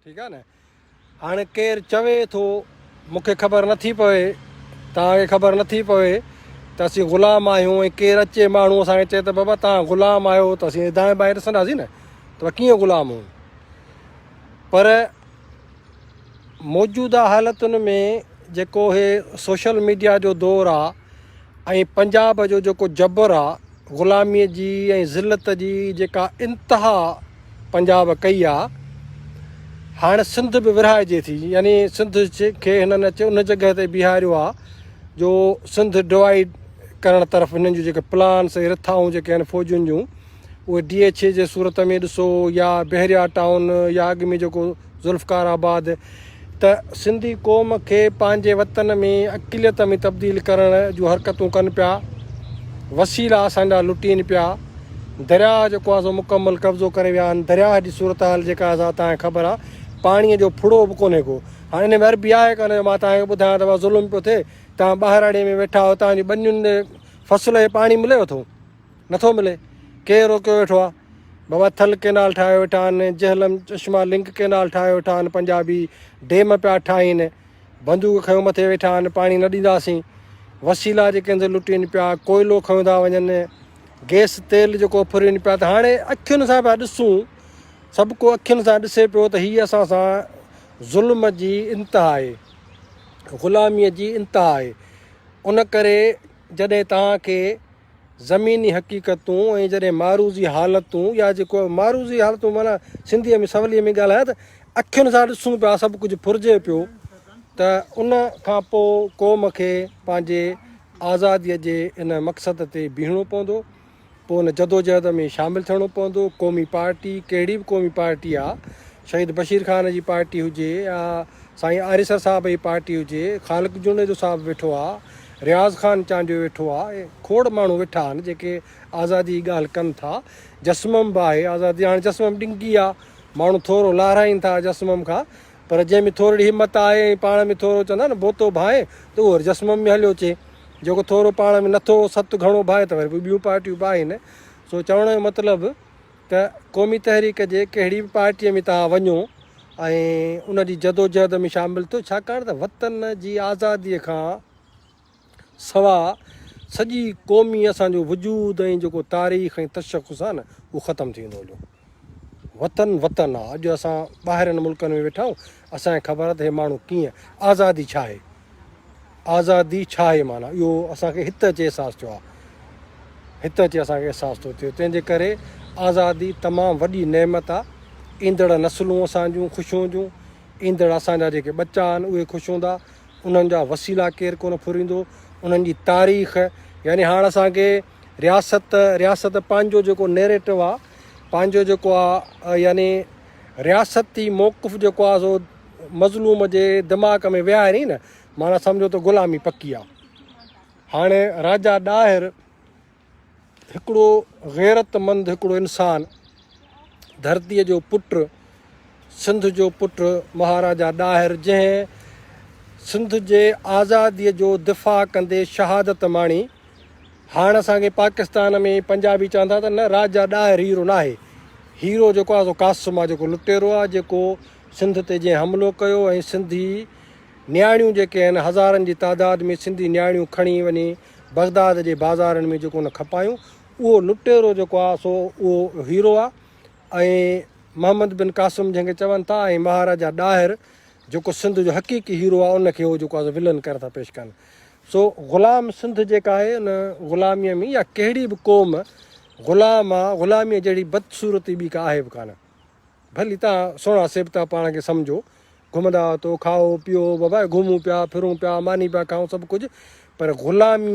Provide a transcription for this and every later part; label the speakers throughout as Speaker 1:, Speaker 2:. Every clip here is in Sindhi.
Speaker 1: ٺيڪ آ نه هاڻي ڪير چوي ٿو مون کي خبر نٿي پوي توهان کي خبر نٿي پوي ته اسين غلام آهيون ۽ ڪير اچي ماڻهو اسان کي چئي ته بابا توهان غلام آهيو ته اسين دائين بائين ڏسنداسين نه ته ڪيئن غلام هون پر موجوده حالتن ۾ جيڪو هي سوشل ميڊيا جو دور آ ۽ پنجاب جو جيڪو جبر آ غلاميء جي ۽ ذلت جي جيڪا انتها پنجاب ڪئي آ، هاڻ سنڌ به ورهائجي ٿي، يعني سنڌ کي هنن اچي ان جڳهه تي بيهاريو آ جو سنڌ ڊوائيڊ ڪرڻ طرف هنن جون جيڪي پلانس ۽ رٿائون جيڪي آهن فوجين جون اهي ڊي ايڇ اي جي صورت ۾ ڏسو يا بحريا ٽائون يا اڳ ۾ جيڪو ذوالفقار آباد ته سنڌي قوم کي پنهنجي وطن ۾ اقليت ۾ تبديل ڪرڻ جون حرڪتون ڪن پيا، وسيلا اسان جا لٽين پيا، درياهه جيڪو آهي سو مڪمل قبضو ڪري ويا آهن، درياهه جي صورتحال جيڪا آهي سا توهان کي خبر آهي، پاڻيء جو ڦڙو به ڪونهي ڪو، هاڻي ان ۾ عربي آهي ڪانه جو مان توهان کي ٻڌايان ته بابا ظلم پيو ٿئي، توهان ٻاهراڙي ۾ ويٺا آهيو، توهان جي ٻنين ڏي فصل کي پاڻي مليو ٿو؟ نٿو ملي، ڪير روڪيو ويٺو آ؟ بابا ٿل ڪينال ٺاهيو ويٺا آهن، جهلم چشما لنڪ ڪينال ٺاهيو ويٺا آهن، پنجابي ڊيم پيا ٺاهين، بندوق کنيو مٿي ويٺا آهن، پاڻي نه ڏينداسين، وسيلا جيڪي آهن سي لٽين پيا، ڪوئلو کنيو ٿا وڃن، گئس تيل جيڪو ڦرين پيا ته هاڻي اکين سان پيا ڏسون، سڀ ڪو اکين سان ڏسي پيو ته هي اسان سان ظلم جي انتها آهي، غلاميء جي انتها آهي، ان ڪري جڏهن توهان کي زميني حقيقتون ۽ جڏهن معروضي حالتون يا جيڪو معروضي حالتون معنيٰ سنڌيء ۾ سوليء ۾ ڳالهايان ته اکين سان ڏسون پيا سڀ ڪجهه ڦرجي پيو ته ان کان پوء قوم کي پنهنجي آزاديء جي ان مقصد تي بيهڻو پوندو پوء ان جدوجهد ۾ شامل ٿيڻو پوندو قومي پارٽي ڪهڙي به قومي پارٽي آ شهيد بشير خان جي پارٽي هجي يا سائين آريسر صاحب جي پارٽي هجي خالق جوڻيجو صاحب ويٺو آ رياض خان چانڊيو ويٺو آ ۽ کوڙ ماڻهو ويٺا آهن جيڪي آزادي جي ڳالهه ڪن ٿا جسمم به آهي آزادي هاڻي جسمم ڏنگي آ ماڻهو ٿورو لهرائين ٿا جسمم کان پر جنهن ۾ ٿورڙي همت آهي ۽ پاڻ ۾ ٿورو چوندا نه بوتو ڀانئي ته اهو وري جسمم ۾ هليو اچي جيڪو ٿورو پاڻ ۾ نٿو ست گهڻو ڀانئي ته وري ٻيون پارٽيون به آهن سو چوڻ جو مطلب ته قومي تحريڪ جي ڪهڙي به پارٽيء ۾ توهان وڃو ۽ ان جي جدوجهد ۾ شامل ٿيو ڇاڪاڻ ته وطن جي آزاديء کان سوا سڄي قومي اسان جو وجود ۽ جيڪو تاريخ ۽ تشخص آهي نه اهو ختم ٿي ويندو هليو. وطن وطن آهي. اڄ اسان ٻاهرين ملڪن ۾ ويٺا آهيون اسان کي خبر آهي ته هي ماڻهو ڪيئن آزادي ڇا آهي؟ آزادي ڇا آهي معنيٰ اهو اسان کي هت اچي احساس ٿيو آهي هت اچي اسان کي احساس ٿو ٿئي تنهن جي ڪري آزادي تمام وڏي نعمت آهي ايندڙ نسلون اسان جون خوش هونديون ايندڙ اسان جا جيڪي ٻچا آهن اهي خوش هوندا انهن جا وسيلا ڪير ڪونه ڦريندو انهن جي تاريخ يعني هاڻ اسان کي رياست رياست پنهنجو جيڪو نيريٽو آهي پنهنجو جيڪو آهي يعني رياستي موقف جيڪو آهي سو مظلوم جي دماغ ۾ ويهارين نه معنيٰ سمجهو ته غلامي پڪي آ. هاڻي راجا ڏاهر هڪڙو غيرت مند هڪڙو انسان ڌرتيء جو پٽ سنڌ جو پٽ مهاراجا ڏاهر جنهن سنڌ جي آزاديء جو دفاع ڪندي شهادت ماڻي هاڻ اسان کي پاڪستان ۾ پنجابي چون ٿا ته نه راجا ڏاهر هيرو ناهي هيرو جيڪو آ سو قاسم آ جيڪو لٽيرو آ جيڪو سنڌ تي جنهن حملو ڪيو ۽ سنڌي نياڻيون جيڪي آهن هزارن جي تعداد ۾ سنڌي نياڻيون کڻي وڃي بغداد جي بازارن ۾ جيڪو ان کپايون اهو لٽيرو جيڪو آهي سو اهو هيرو آهي ۽ محمد بن قاسم جنهن کي چون ٿا ۽ مهاراجا ڏاهر جيڪو سنڌ جو حقيقي هيرو آهي ان کي هو جيڪو آهي ولن ڪري ٿا پيش ڪن سو غلام سنڌ جيڪا آهي ان غلاميء ۾ يا ڪهڙي به قوم غلام آهي غلاميء جهڙي بدصورتي ٻي ڪا آهي به ڪانه. ڀلي تان سهڻا سيبتا پاڻ کي سمجهو، گهمندا وتو، کائو پيئو، بابا گهمون پيا، ڦرون پيا، ماني پيا کائون سڀ ڪجهه، پر غلامي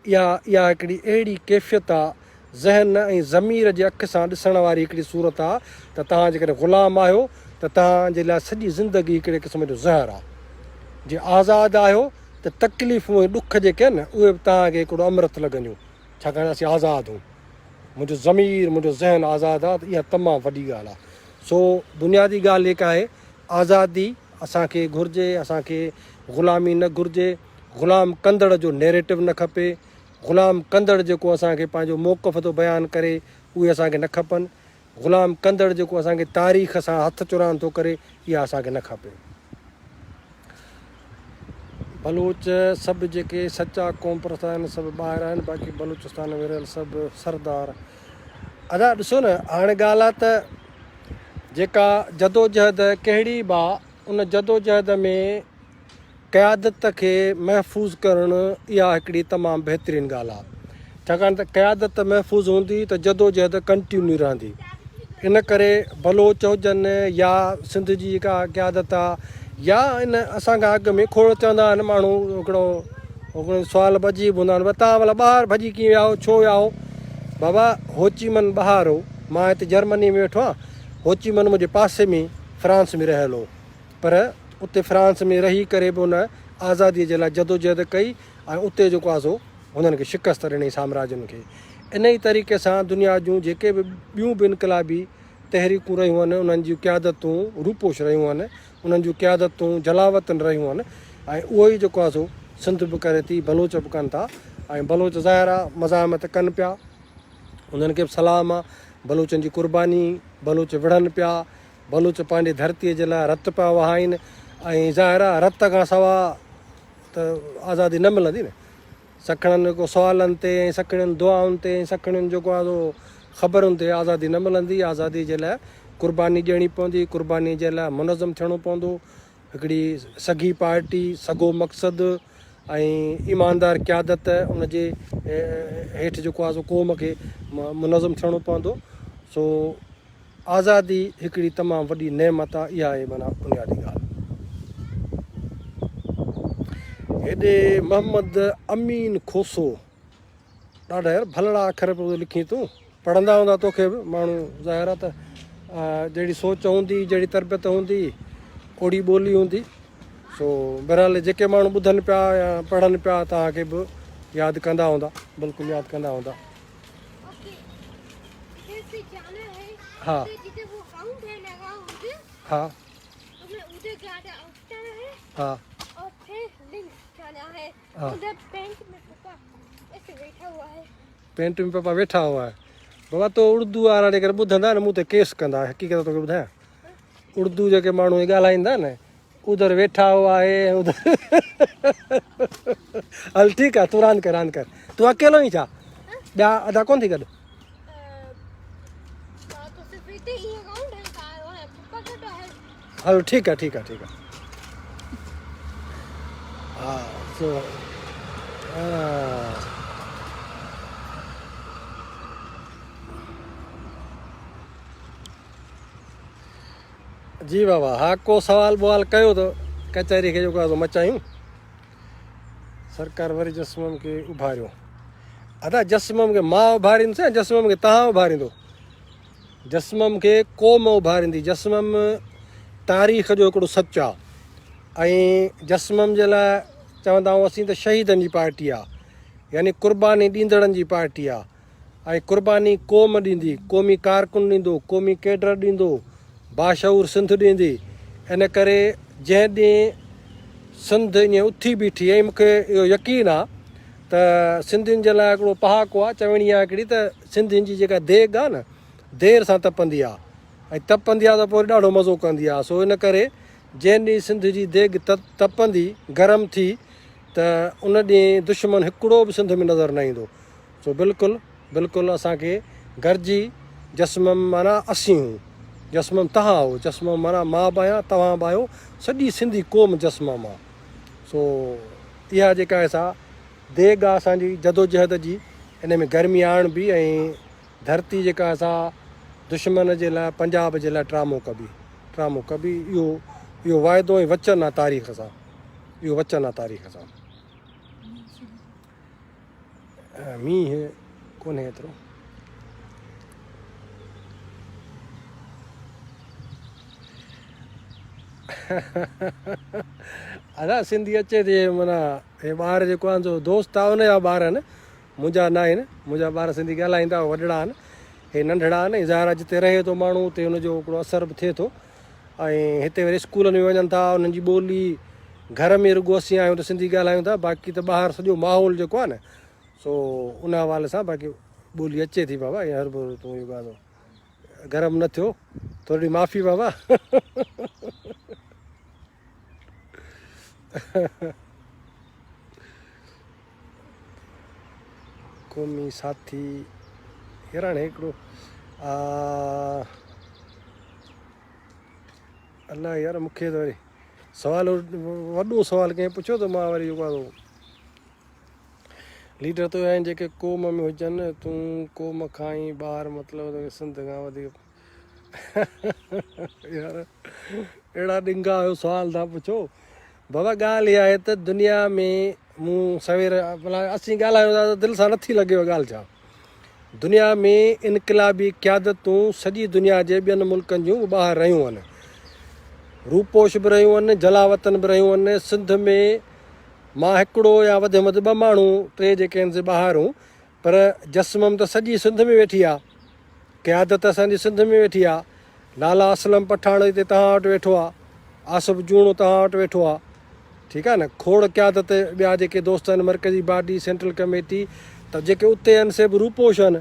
Speaker 1: اها اها هڪڙي اهڙي ڪيفيت آ، ذهن ۽ ضمير جي اک سان ڏسڻ واري هڪڙي صورت آ ته توهان جيڪڏهن غلام آهيو ته توهان جي لاء سڄي زندگي هڪڙي قسم جو زهر آ. جي آزاد آهيو ته تڪليفون ۽ ڏک جيڪي آهن نه اهي به توهان کي هڪڙو امرت لڳنديون ڇاڪاڻ ته اسين آزاد هون. منهنجو ضمير، منهنجو ذهن آزاد آ ته اها تمام وڏي ڳالهه آ. سو بنيادي ڳالهه جيڪا آهي آزادي اسان کي گهرجي، اسان کي غلامي نه گهرجي، غلام ڪندڙ جو نيريٽو نه کپي، غلام ڪندڙ جيڪو اسان کي پنهنجو موقف ٿو بيان ڪري اهي اسان کي نه کپن. غلام ڪندڙ جيڪو اسان کي تاريخ سان هٿ چراند ٿو ڪري اها اسان کي نه کپي. بلوچ سڀ جيڪي سچا قومپرست آهن سڀ ٻاهر آهن باقي بلوچستان ۾ رهيل سڀ سردار ادا ڏسو نه هاڻي ڳالهه آ ته جيڪا جدوجهد ڪهڙي به آ ان جدوجهد ۾ قيادت کي محفوظ ڪرڻ اها هڪڙي تمام بهترين ڳالهه آ ڇاڪاڻ ته قيادت محفوظ هوندي ته جدوجهد ڪنٽينيو رهندي ان ڪري بلوچ هجن يا سنڌ جي جيڪا قيادت آ يا ان اسان کان اڳ ۾ کوڙ چوندا آهن ماڻهو هڪڙو هڪڙو سوال به عجيب هوندا آهن تان ڀلا ٻاهر ڀڄي ڪيئن ويا هو ڇو ويا هو بابا هوچيمن ٻاهر هو مان هتي جرمني ۾ ويٺو آهيان هوچيمن منهنجي پاسي ۾ فرانس ۾ رهيل هو پر اتي فرانس ۾ رهي ڪري به هن آزاديء جي لاء جدوجهد ڪئي ۽ اتي جيڪو آهي سو هنن کي شڪست ڏني سامراجين کي. انهيء طريقي سان دنيا جون جيڪي به ٻيون به انقلابي تحريڪون رهيون آهن، انهن جون قيادتون روپوش رهيون آهن، انهن جون قيادتون جلاوطن رهيون آهن ۽ اهو ئي جيڪو آهي سو سنڌ به ڪري ٿي، بلوچ به ڪن ٿا ۽ بلوچ ظاهر آهي مزاحمت ڪن پيا، انهن کي به سلام آهي، بلوچن جي قرباني، بلوچ وڙهن پيا، بلوچ پنهنجي ڌرتيء جي لاء رت پيا وهائين ۽ ظاهر آهي رت کان سوا ته آزادي نه ملندي نه. سکڻن جيڪو سوالن تي ۽ سکڻين دعائن تي ۽ سکڻين جيڪو آهي سو خبرن تي آزادي نه ملندي. آزادي جي لاء قرباني ڏيڻي پوندي، قرباني جي لاء منظم ٿيڻو پوندو. هڪڙي سگهي پارٽي، سگهو مقصد ۽ ايماندار قيادت ان جي هيٺ جيڪو آهي سو قوم کي منظم ٿيڻو پوندو. سو آزادي هڪڙي تمام وڏي نعمت آ اها آهي معنيٰ بنيادي ڳالهه. هيڏي محمد امين کوسو ڏاڍا يار ڀلڙا اکر پيو لکين تون پڙهندا هوندا توکي به ماڻهو ظاهر آ ته جهڙي سوچ هوندي جهڙي تربيت هوندي اوڙي ٻولي هوندي سو بهرحال جيڪي ماڻهو ٻڌن پيا يا پڙهن پيا توهان کي به ياد ڪندا هوندا بلڪل ياد ڪندا هوندا. ها ها ها ها پينٽ ۾ پپا ويٺا هئا بابا تو اردو وارا جيڪر ٻڌندا نه مون تي ڪيس ڪندا حقيقت توکي ٻڌايان اردو جيڪي ماڻهو ڳالهائيندا نه ادھر ويٺا هئا هي ادھر هل ٺيڪ آ تون راند ڪر راند ڪر تون اڪيلو آهين ڇا ٻيا ادا ڪون ٿي گڏ هلو ٺيڪ آ ٺيڪ آ ٺيڪ آ ها سو جي بابا ها ڪو سوال بوال ڪيو ته ڪچهري کي جيڪو آهي سو مچايون سرڪار وري جسمم کي اڀاريو ادا جسمم کي مان اڀاريندس يا جسمم کي تهان اڀاريندو جسمم کي قوم اڀاريندي جسمم تاريخ جو هڪڙو سچ آ ۽ جسمم جي لاء چوندا آهيون اسين ته شهيدن جي پارٽي آ يعني قرباني ڏيندڙن جي پارٽي آ ۽ قرباني قوم ڏيندي، قومي ڪارڪن ڏيندو، قومي ڪيڊر ڏيندو، باشعور سنڌ ڏيندي، ان ڪري جنهن ڏينهن سنڌ ائين اٿي بيٺي ۽ مون کي اهو يقين آ ته سنڌين جي لاء هڪڙو پهاڪو آ، چوڻي آ هڪڙي ته سنڌين جي جيڪا ديڳ آ نه دير سان تپندي آ ۽ تپندي آ ته پوء وري ڏاڍو مزو ڪندي آ، سو ان ڪري جنهن ڏينهن سنڌ جي ديڳ تپندي، گرم ٿي ته ان ڏينهن دشمن هڪڙو به سنڌ ۾ نظر نه ايندو. سو بلڪل بلڪل اسان کي گرجي جسمم معنيٰ اسين هون جسمم تهان هو جسمم معنيٰ مان به آهيان توهان به آهيو سڄي سنڌي قوم جسمم آ سو اها جيڪا آهي سا ديڳ آ اسان جي جدوجهد جي ان ۾ گرمي آڻبي ۽ ڌرتي جيڪا آهي سا دشمن جي لاء پنجاب جي لاء ٽرامو ڪبي ٽرامو ڪبي اهو اهو واعدو ۽ وچن آ تاريخ سان اهو وچن آ تاريخ سان. مينهن ڪونهي ايترو. ادا سنڌي اچي ٿي معنيٰ هي ٻار جيڪو آهن سو دوست آ ان جا ٻار آهن منهنجا نه آهن منهنجا ٻار سنڌي ڳالهائيندا وڏڙا آهن هي ننڍڙا آهن ظاهر آهي جتي رهي ٿو ماڻهو اتي ان جو هڪڙو اثر به ٿئي ٿو ۽ هتي وري اسڪولن ۾ وڃن ٿا انهن جي ٻولي گهر ۾ رڳو اسين آهيون ته سنڌي ڳالهايون ٿا باقي ته ٻاهر سڄو ماحول جيڪو آهي نه سو ان حوالي سان باقي ٻولي اچي ٿي بابا ائين هرڀرو تون اهو ڳالهه گرم نه ٿيو ٿورڙي معافي بابا. قومي ساٿي يار هاڻي هڪڙو آ الله يار مونکي ته وري سوال وڏو سوال ڪنهن پڇيو ته مان وري جيڪو آهي ليڊر ته اهي آهن جيڪي قوم ۾ هجن تون قوم کان ئي ٻاهر مطلب توکي سنڌ کان وڌيڪ يار اهڙا ڏنگا آهيو سوال ٿا پڇو بابا ڳالهه اها آهي ته دنيا ۾ مون سوير اسين ڳالهايون ٿا ته دل سان نٿي لڳي ڳالهه ڇا دنيا ۾ انقلابي قيادتون سڄي دنيا جي ٻين ملڪن جون به ٻاهر رهيون آهن روپوش به رهيون آهن جلاوطن به رهيون آهن سنڌ ۾ مان هڪڙو يا وڌ ۾ وڌ ٻه ماڻهو ٽي جيڪي آهن سي ٻاهر هون پر جسمم ته سڄي سنڌ ۾ ويٺي آ. قيادت اسان جي سنڌ ۾ ويٺي آ. لالا اسلم پٺاڻ هتي توهان وٽ ويٺو آ. آصف جوڻو توهان وٽ ويٺو آ. ٺيڪ آ نه. کوڙ قيادت ٻيا جيڪي دوست آهن مرڪزي باڊي، سينٽرل ڪميٽي ته جيڪي اتي آهن سي به روپوش آهن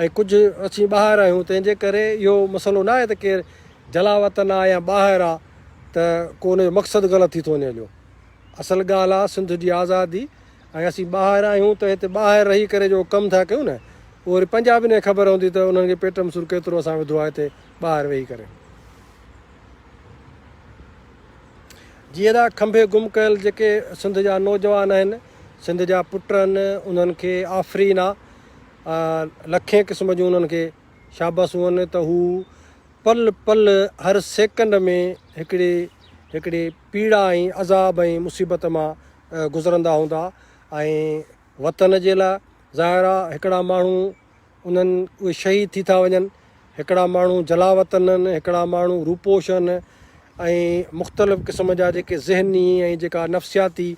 Speaker 1: ۽ ڪجهه اسين ٻاهر آهيون تنهن جي ڪري اهو مسئلو نه آهي ته ڪير جلاوطن آ يا ٻاهر آ ته ڪو ان جو مقصد غلط ٿي ٿو وڃي هليو. اصل ڳالهه آ سنڌ جي آزادي ۽ اسين ٻاهر آهيون ته هتي ٻاهر رهي ڪري جو ڪم ٿا ڪيون نه اهو وري پنجابين کي خبر هوندي ته انهن کي پيٽ ۾ سور ڪيترو اسان وڌو آهي هتي ٻاهر ويهي ڪري. جي ادا کنڀي گم ڪيل جيڪي سنڌ جا نوجوان آهن سنڌ جا پٽ آهن انهن کي آفرين آ لکين قسم جون انهن کي شاباسون آهن ته هو پل پل هر سيڪنڊ ۾ هڪڙي هڪڙي پيڙا ۽ عذاب ۽ مصيبت مان گذرندا هوندا ۽ وطن جي لاء ظاهر آ هڪڙا ماڻهو انهن اهي شهيد ٿي ٿا وڃن هڪڙا ماڻهو جلاوطن آهن هڪڙا ماڻهو روپوش آهن ۽ مختلف قسم جا جيڪي ذهني ۽ جيڪا نفسياتي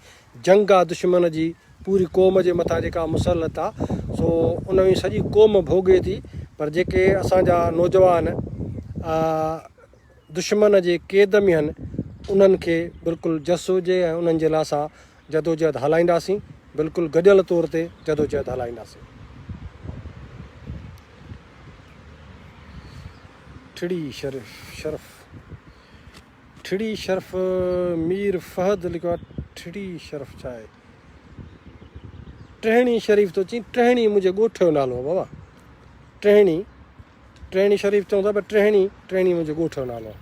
Speaker 1: جنگ آ دشمن جي پوري قوم جي مٿان جيڪا مسلط آ سو ان ۾ سڄي قوم ڀوڳي ٿي پر جيڪي اسان جا نوجوان دشمن جي قيد ۾ آهن انهن کي بلڪل جس هجي ۽ انهن جي لاء اسان جدوجهد هلائينداسين بلڪل گڏيل طور تي جدوجهد هلائينداسين. ٺڙي شرف شرف ٺڙي شرف مير فهد لکيو آهي ٺڙي شرف ڇا آهي ٽهڻي شريف ٿو چئين ٽهڻي منهنجي ڳوٺ جو نالو آهي بابا ٽهڻي ٽهڻي شريف چئون ٿا پر ٽهڻي ٽهڻي منهنجي ڳوٺ جو نالو آهي.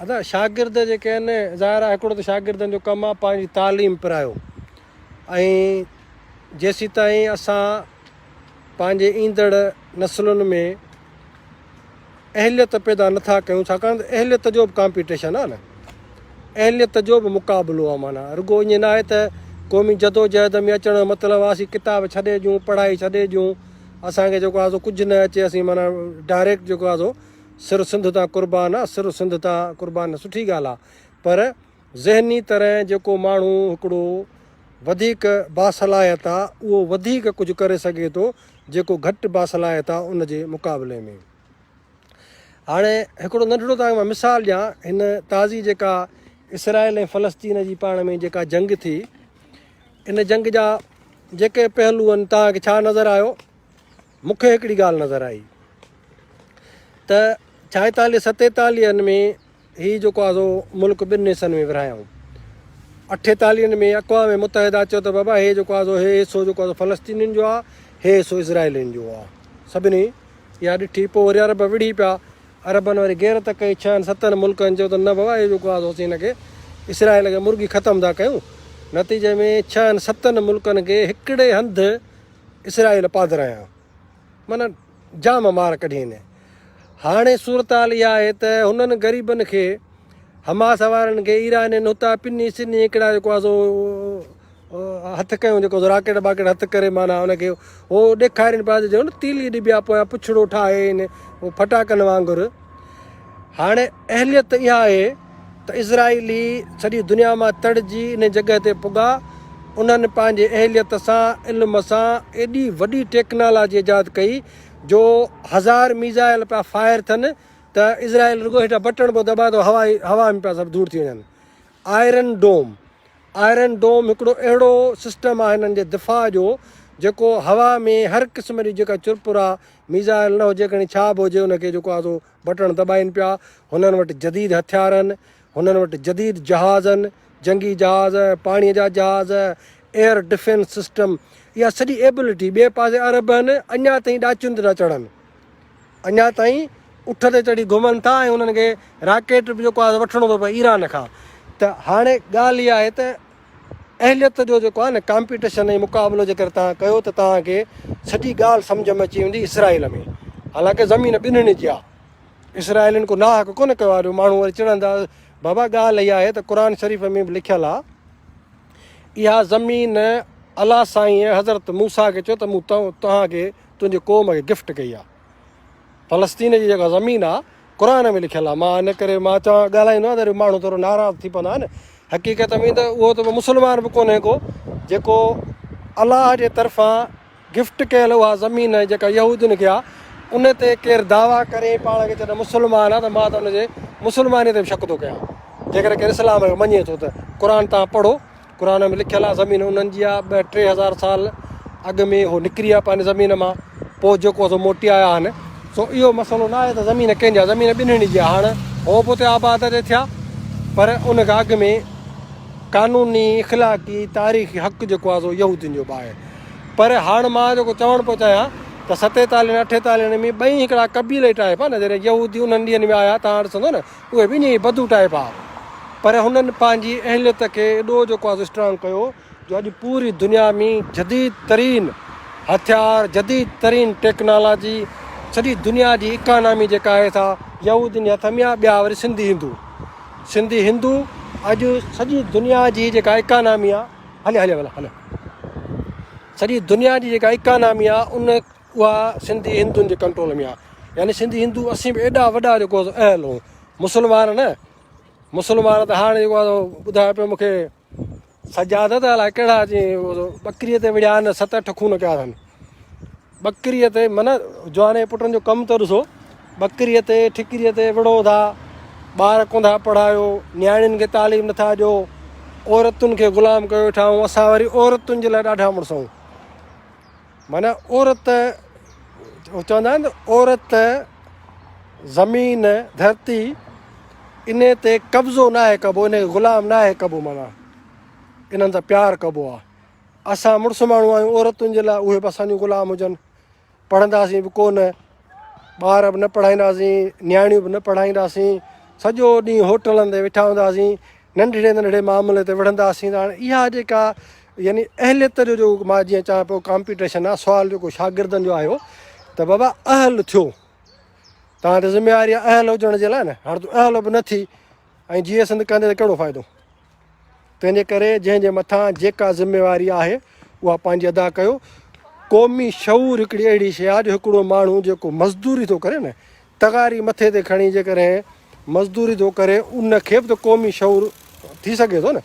Speaker 1: ادا شاگرد جيڪي آهن ظاهر آهي هڪڙو ته شاگردن جو ڪم آهي پنهنجي تعليم پرايو ۽ جيسيتائين اسان پنهنجي ايندڙ نسلن ۾ اهليت پيدا نٿا ڪيون ڇاڪاڻ ته اهليت جو به ڪامپيٽيشن آهي نه اهليت جو به مقابلو آهي معنيٰ رڳو ائين نه آهي ته قومي جدوجهد ۾ اچڻ جو مطلب آهي اسين ڪتاب ڇڏي ڏيون پڙهائي ڇڏي ڏيون اسانکي جيڪو آهي سو ڪجهه نه اچي اسين معنيٰ ڊائريڪٽ جيڪو آهي سو سر سنڌ تان قربان آهي سر سنڌ تان قربان سٺي ڳالهه آهي پر ذهني طرح جيڪو ماڻهو هڪڙو وڌيڪ باصلاحيت آهي اهو وڌيڪ ڪجهه ڪري سگهي ٿو جيڪو گهٽ باصلاحيت آهي ان جي مقابلي ۾. هاڻي هڪڙو ننڍڙو توهان کي مان مثال ڏيان هن تازي جيڪا اسرائيل ۽ فلسطين جي پاڻ ۾ جيڪا جنگ ٿي ان جنگ جا جيڪي پهلو آهن توهان کي ڇا نظر آيو مون کي هڪڙي ڳالهه نظر آئي ته ڇائيتاليهه ستيتاليهن ۾ هي جيڪو آهي سو ملڪ ٻن حصن ۾ ورهايائون. اٺيتاليهن ۾ اقوام متحده چيو ته بابا هي جيڪو آهي سو هي حصو جيڪو آهي سو فلسطينين جو آهي، هي حصو اسرائيلين جو آهي. سڀني اها ڏٺي. پوء وري عرب وڙهي پيا. عربن وري غيرت ڪئي. ڇهن ستن ملڪن چيو ته نه بابا هي جيڪو آهي سو اسين هن کي اسرائيل کي مرغي ختم ٿا ڪيون. نتيجي ۾ ڇهن ستن ملڪن کي هڪڙي هنڌ اسرائيل پاڌرايان. معنيٰ جام مار ڪڍي هن. هاڻي صورتحال اها آهي ته هنن غريبن کي حماس وارن کي ايرانين هتان پني سني هڪڙا جيڪو آهي سو هٿ ڪيون جيڪو راڪيٽ باڪيٽ هٿ ڪري معنيٰ ان کي هو ڏيکارين پيا ته چون تيلي ڏبيا پويان پڇڙو ٺاهي هن ڦٽاڪن وانگر. هاڻي اهليت اها آهي ته اسرائيلي سڄي دنيا مان تڙجي ان جڳهه تي پڳا، انهن پنهنجي اهليت سان، علم سان ايڏي وڏي ٽيڪنالاجي ايجاد ڪئي جو هزار ميزائل پيا فائر ٿين ته اسرائيل رڳو هيٺان بٽڻ پيو دٻائي ته هوا هوا ۾ پيا سڀ ڌوڙ ٿي وڃن. Iron dome. آئرن ڊوم هڪڙو اهڙو سسٽم آهي هنن جي دفاع جو جيڪو هوا ۾ هر قسم جي جيڪا چرپر آ ميزائل نه هجي کڻي ڇا به هجي ان کي جيڪو آ سو بٽڻ دٻائين پيا. هنن وٽ جديد هٿيارن، هنن وٽ جديد جهازن، جنگي جهاز، پاڻي جا جهاز، ايئر ڊفينس سسٽم اها سڄي ايبلٽي ٻئي پاسي عرب آهن اڃا تائين ڏاچين تي ٿا چڙهن. اڃا تائين اٺ تي چڙهي گهمن ٿا ۽ انهن کي راڪيٽ به جيڪو آهي وٺڻو ٿو پئي ايران کان ته هاڻي ڳالهه اها آهي ته اهليت جو جيڪو آهي نه ڪامپيٽيشن ۽ مقابلو جيڪر توهان ڪيو ته توهان کي سڄي ڳالهه سمجهه ۾ اچي ويندي اسرائيل ۾ حالانڪه زمين ٻنهين جي آهي اسرائيلين ڪو ناحق ڪونه ڪيو آهي جو ماڻهو وري چڙندا بابا ڳالهه اها آهي ته قرآن شريف ۾ به لکيل آهي اها زمين الله سائين حضرت موسيٰ کي چيو ته مون توهان کي تنهنجي قوم کي گفٽ ڪئي آ. فلسطين جي جيڪا زمين آ قرآن ۾ لکيل آ. مان ان ڪري مان چوان ڳالهائيندو آهيان ته ماڻهو ٿورو ناراض ٿي پوندا آهن. حقيقت ۾ ته اهو ته مسلمان به ڪونهي ڪو جيڪو الله جي طرفان گفٽ ڪيل اها زمين جيڪا يهودين کي آ ان تي ڪير دعويٰ ڪري پاڻ کي چئي ته مسلمان آ ته مان ته ان جي مسلماني تي به شڪ ٿو ڪيان. جيڪڏهن ڪير اسلام کي مڃي ٿو ته قرآن تان پڙهو. قرآن ۾ لکيل آ زمين انهن جي آ ٻه 3000 سال اڳ ۾ هو نڪري آيا پنهنجي زمين مان پوء جيڪو سو موٽي آيا آهن سو اهو مسئلو نه آهي ته زمين ڪنهن جي آ زمين ٻنهين جي آ هاڻ هو به اتي آباد اچي ٿيا پر ان کان اڳ ۾ قانوني اخلاقي تاريخي حق جيڪو آ سو يهودين جو به آهي پر هاڻ مان جيڪو چوڻ پيو چاهيان ته ستيتاليهن اٺيتاليهن ۾ ٻئي هڪڙا قبيلي ٽائپ آ نه جڏهن يهودي انهن ڏينهن ۾ آيا تهان ڏسندو نه اهي به ائين ئي بدو ٽائيپ ها پر هنن پنهنجي اهليت کي ايڏو جيڪو آهي اسٽرانگ ڪيو جو اڄ پوري دنيا ۾ جديد ترين هٿيار جديد ترين ٽيڪنالاجي سڄي دنيا جي اڪانامي جيڪا آهي سا يهودين جي هٿ ۾ آهي ٻيا وري سنڌي هندو سنڌي هندو اڄ سڄي دنيا جي جيڪا اڪانامي آهي هلي هلي ڀلا هلي سڄي دنيا جي جيڪا اڪانامي آهي ان اها سنڌي هندن جي ڪنٽرول ۾ آ يعني سنڌي هندو اسين به ايڏا وڏا جيڪو اهل هون مسلمان نه مسلمان ته هاڻي جيڪو آ ٻڌايو پيو مونکي سجاد ته الائي ڪهڙا جي ٻڪريء تي وڙهيا آهن ست اٺ خون ڪيا اٿن ٻڪريء تي من جواني پٽن جو ڪم ته ڏسو ٻڪريء تي ٺڪريء تي وڙهو ٿا ٻار ڪونه ٿا پڙهايو نياڻين کي تعليم نٿا ڏيو عورتن کي غلام ڪيو ويٺا آهيون اسان وري عورتن جي لاء ڏاڍا مڙس آهيون معنيٰ عورت چوندا آهن ته عورت زمين ڌرتي انهي تي قبضو ناهي ڪبو انهي کي غلام ناهي ڪبو معنيٰ انهن سان پيار ڪبو آهي اسان مڙس ماڻهو آهيون عورتن جي لاء اهي به اسان جون غلام هجن پڙهنداسين به ڪو نه ٻار به نه پڙهائينداسين نياڻيون به نه پڙهائينداسين سڄو ڏينهن هوٽلن تي ويٺا هونداسين ننڍڙي ننڍڙي معاملي تي وڙهنداسين ته هاڻي اها جيڪا يعني اهليت جو جو مان جيئن چوان پيو ڪامپيٽيشن آهي سوال جيڪو شاگردن جو آيو ته بابا اهل ٿيو توهان تي ذميواري آهي اهل هجڻ جي لاء نه هاڻي تون اهل به نه ٿي ۽ جيئي سنڌ ڪندي ته ڪهڙو فائدو تنهنجي ڪري جنهن جي مٿان جيڪا ذميواري آهي اها پنهنجي ادا ڪيو قومي شعور هڪڙي اهڙي شيء آهي جو هڪڙو ماڻهو جيڪو مزدوري ٿو ڪري نه تغاري مٿي تي کڻي جيڪڏهن مزدوري ٿو ڪري ان کي به ته قومي شعور ٿي سگهي ٿو نه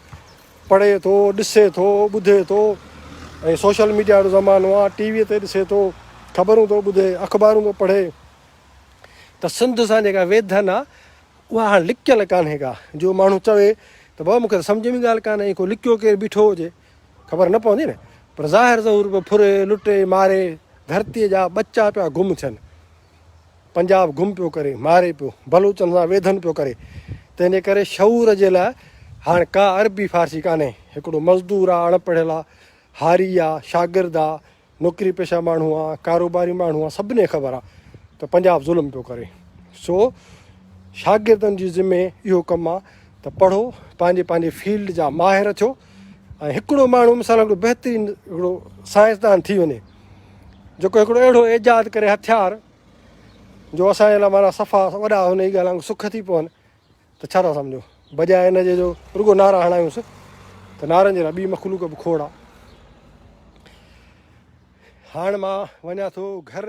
Speaker 1: پڙهي ٿو ڏسي ٿو ٻڌي ٿو ۽ سوشل ميڊيا جو زمانو آهي ٽي وي تي ڏسي ٿو خبرون ٿو ٻڌي اخبارون ٿو پڙهي ته سنڌ سان جيڪا ويڌن آهي اها هاڻ لڪيل ڪانهي ڪا جو ماڻهو چوي ته بابا مونکي ته سمجهه ۾ ڳالهه ڪانه ڪو لڪيو ڪير بيٺو هجي خبر نه پوندي نه پر ظاهر ظهور پيو ڦري لٽي ماري ڌرتيء جا ٻچا پيا گم ٿين پنجاب گم پيو ڪري، ماري پيو، بلوچن سان ويڌن پيو ڪري، تنهن جي ڪري شعور جي لاء هاڻ ڪا عربي فارسي ڪانهي. هڪڙو مزدور آ، اڻ پڙهيل آ، هاري آ، شاگرد آ، نوڪري پيشه ماڻهو آ، ڪاروباري ماڻهو آ، سڀني کي خبر آ ته پنجاب ظلم پيو ڪري. سو شاگردن جي ذمي اهو ڪم آ ته پڙهو، پنهنجي پنهنجي فيلڊ جا ماهر ٿيو ۽ هڪڙو ماڻهو مثال هڪڙو بهترين هڪڙو سائنسدان ٿي وڃي جيڪو هڪڙو اهڙو ايجاد ڪري هٿيار جو اسان جي لاء معنيٰ صفا وڏا هن جي ڳالهه وانگر سک ٿي پون ته ڇا ٿا سمجهو بجاء ان جي جو رڳو نعرا هڻايونس ته نعرن جي لاء ٻي مخلوق به کوڙ آ. هاڻ مان وڃان ٿو گهر.